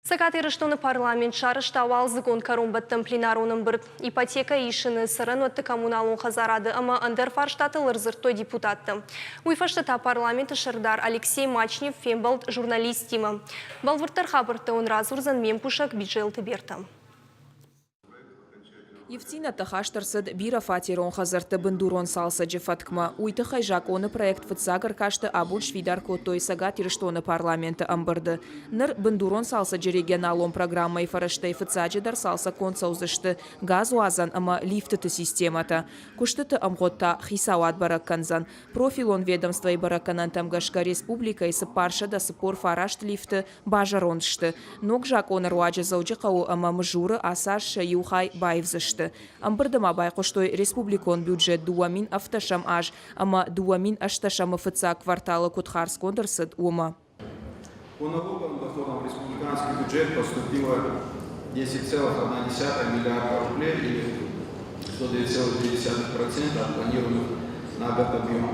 Цӕгат Ирыстоны парламент сарӕзта уалдзыгон кӕронбӕттӕн пленарон ӕмбырд. Ипотекӕ исыны, цӕрӕнуӕтты коммуналон хӕдзарады ӕмӕ ӕндӕр фарстатыл ӕрдзырдтой депутаттӕ. Уый фӕстӕ та парламенты сӕрдар Алексей Мачнев фембӕлд журналисттимӕ. Бӕлвырддӕр хабӕрттӕ уын радзурдзӕн ме мкусӕг Биджелты Бертӕ. Ивддзинӕдтӕ хаст ӕрцыд бирӕфатерон хӕдзӕртты бындурон цалцӕджы фӕткмӕ. Уый тыххӕй закъоны проект фыццаг ӕркасты абон сфидар кодтой Цӕгат Ирыстоны Парламенты ӕмбырды. Ныр бындурон цалцӕджы регионалон программӕйы фӕрӕзтӕй фыццаджыдӕр цалцӕггонд цӕудзысты газуадзӕн ӕмӕ лифтыты системӕтӕ. Куыстыты ӕмгъуыд та хицауад бӕрӕг кӕндзӕн. Профилон ведомствойы бӕрӕггӕнӕнтӕм гӕсгӕ республикӕйы 449 лифты базӕронд сты. Ног закъоны руаджы Дзӕуджыхъӕуы ӕмӕ Мызуры ацы аз сӕ иу хай баивдзысты. Ӕмбырды ма байхъуыстой республикон бюджет 2017 аз ӕмӕ 2018-ы фыццаг кварталы куыд хардзгонд ӕрцыд, уымӕ. По налоговым доходам в республиканский бюджет поступило 10,1 миллиарда рублей или 109,2% от планируемых на год объемов.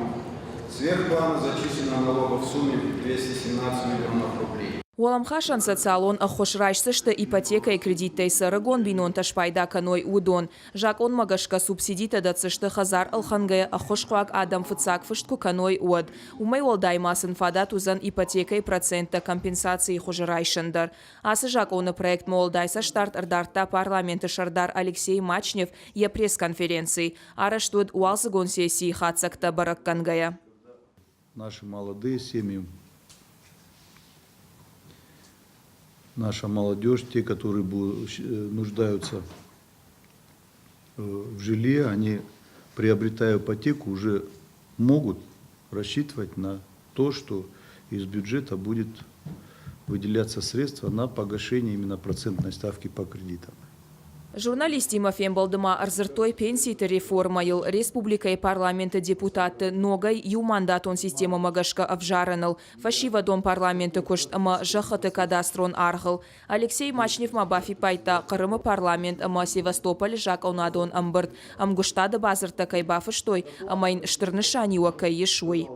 Сверх плана зачислено налогов в сумме 217 миллионов рублей. Уӕлӕмхасӕн социалон ӕххуыс райсдзысты ипотекӕйы кредиттӕй цы ӕрыгон бинонтӕ спайда кӕной, уыдон. Закъонмӕ гӕсгӕ субсидитӕ дӕтдзысты хӕдзар ӕлхӕнгӕйӕ ӕххуысхъуаг адӕм фыццаг фыст куы кӕной, уӕд. Уымӕй уӕлдай ма сын фадат уыдзӕн ипотекӕйы проценттӕ компенсацийы хуызы райсын дӕр. Ацы закъоны проектмӕ уӕлдай цӕстдард ӕрдардта Парламенты сӕрдар Алексей Мачнев йӕ пресс-конференцийы. Арӕзт уыд уалдзыгон сессийы хатдзӕгтӕ бӕрӕггӕнгӕйӕ. Наши молодые семьи, наша молодежь, те, которые нуждаются в жилье, они, приобретая ипотеку, уже могут рассчитывать на то, что из бюджета будет выделяться средства на погашение именно процентной ставки по кредитам. Журналисттимӕ фембӕлды ма ӕрдзырдтой пенситы реформӕйыл, республикӕйы парламенты депутатты ногӕй иумандатон системӕмӕ гӕсгӕ ӕвзарыныл, фӕсивӕдон парламенты куыст ӕмӕ зӕххыты кадастрон аргъыл. Алексей Мачнев ма бафиппайдта, Хъырымы парламент ӕмӕ Севастополы закъонадон ӕмбырд ӕмгуыстады бадзырдтӕ кӕй бафыстой ӕмӕ йын стыр нысаниуӕг кӕй ис, уый.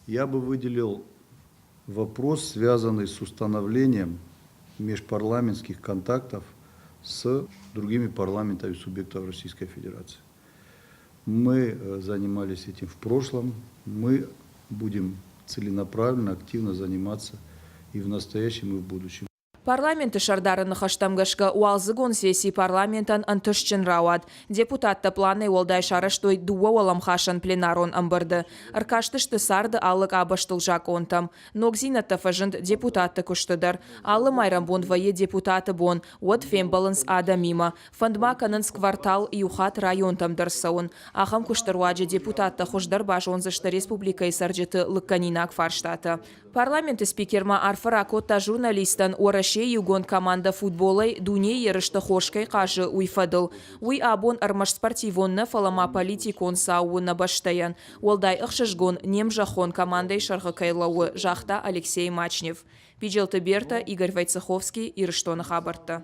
Я бы выделил вопрос, связанный с установлением межпарламентских контактов с другими парламентами субъектов Российской Федерации. Мы занимались этим в прошлом, мы будем целенаправленно, активно заниматься и в настоящем, и в будущем. Парламенты сӕрдары ныхӕстӕм гӕсгӕ, уалдзыгон сесси парламентӕн ӕнтыстджын рауад. Депутаттӕ планӕй уӕлдай сарӕзтой дыууӕ уӕлӕмхасӕн пленарон ӕмбырды. Ӕркастысты царды алы къабӕзтыл закъонтӕм. Ногдзинӕдтӕ фӕзынд депутатты куысты дӕр. Алы майрӕмбон вӕййы депутаты бон, уӕд фембӕлынц адӕмимӕ. Фӕнд ма кӕнынц квартал иу хатт районтӕм дӕр цӕуын. Ахӕм куысты руаджы депутаттӕ хуыздӕр базондзысты республикӕйы цӕрджыты лыггӕнинаг фарстатӕ. Парламенты спикер ма арфӕ ракодта журналисттӕн, Уӕрӕсейы иугонд командӕ футболӕй дунейы ерысты хорз кӕй хъазы, уый фӕдыл. Уый абон ӕрмӕст спортивон нӕ, фӕлӕ ма политикон цау у нӕ бӕстӕйӕн. Уӕлдай ӕхсызгон, не мзӕххон командӕйы сӕргъы кӕй лӕууы, загъта Алексей Мачнев. Биджелты Бертӕ, Игорь Войцеховский, Ирыстоны хабӕрттӕ.